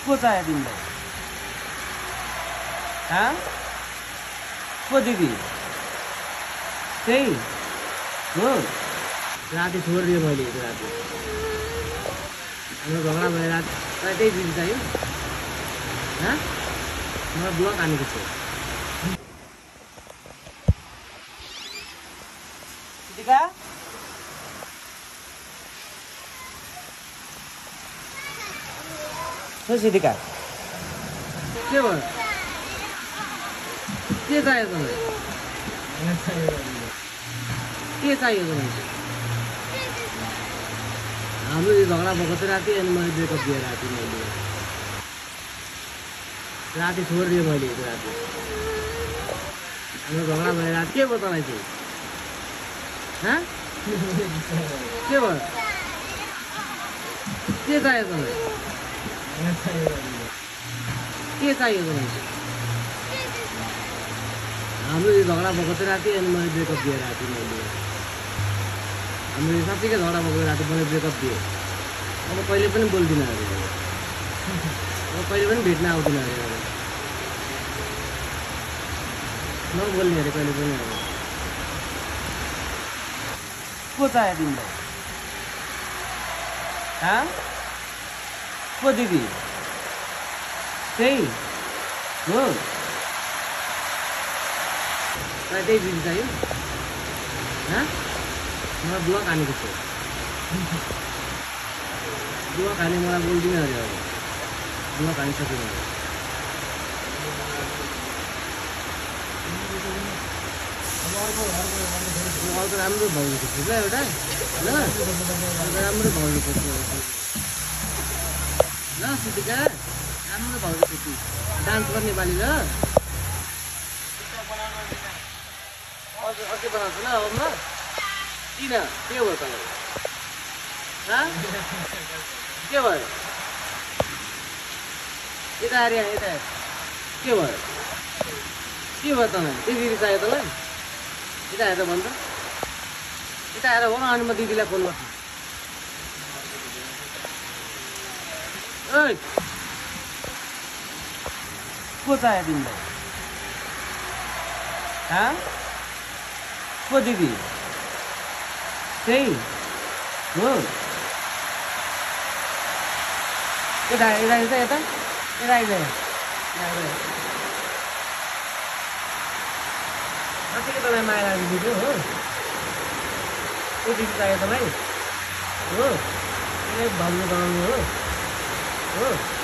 को चाहियो तिमीलाई? को दिदी? त्यही हो। राति छोडिदियो मैले हिजो राति। हाम्रो झगडा भयो राति। तँलाई त्यही दिदी चाहियो? मलाई ब्लक हानेको थियो। सिद्धिका हो सिद्धिका के भयो? के चाहियो तँलाई? के चाहियो तँलाई? हाम्रो यो झगडा भएको थियो राति अनि मैले ब्रेकअप दिएँ राति राति छोडिदिएँ मैले हिजो राति। हाम्रो झगडा भयो राति। के भयो तँलाई चाहिँ? के भयो? के चाहियो तँलाई? के चाहियो तँलाई? हाम्रो यो झगडा भएको थियो राति अनि मैले ब्रेकअप दिएँ राति हाम्रो यो साँच्चीकै झगडा भएको राति मैले ब्रेकअप दिएँ। अब कहिले पनि बोल्दिनँ अरे। अब कहिले पनि भेट्न आउँदिनँ अरे। नबोल्ने अरे कहिले पनि अब। को चाहियो तिमीलाई? को दिदी? त्यही हो। तँलाई त्यही दिदी चाहियो? मलाई ब्लक हानेको थियो। ब्लक हाने मलाई बोल्दिनँ अरे अब। ब्लक हानिसक्यो मैले। अर्को राम्रो भाउजू थियो क्या एउटा ल राम्रो भाउजू थियो ल सिद्धिका राम्रो भाउजू थियो डान्स गर्ने बाली ल अर्कै बनाउँछ ल अब म किन के भयो तँलाई? के भयो? यता आएर यता के भयो? के भयो तँलाई? त्यो दिदी चाहियो तँलाई? यता आएर भन्छ यता आएर हो न अनि म दिदीलाई फोन गर्छु। ओइ को चाहियो तिमीलाई? को दिदी? त्यही हो। यता यता यता यता यता आइज साँच्चीकै तँलाई माया लाग्ने दिदी हो। को दिदी चाहियो तँलाई हो? भाउजू बनाउनु हो?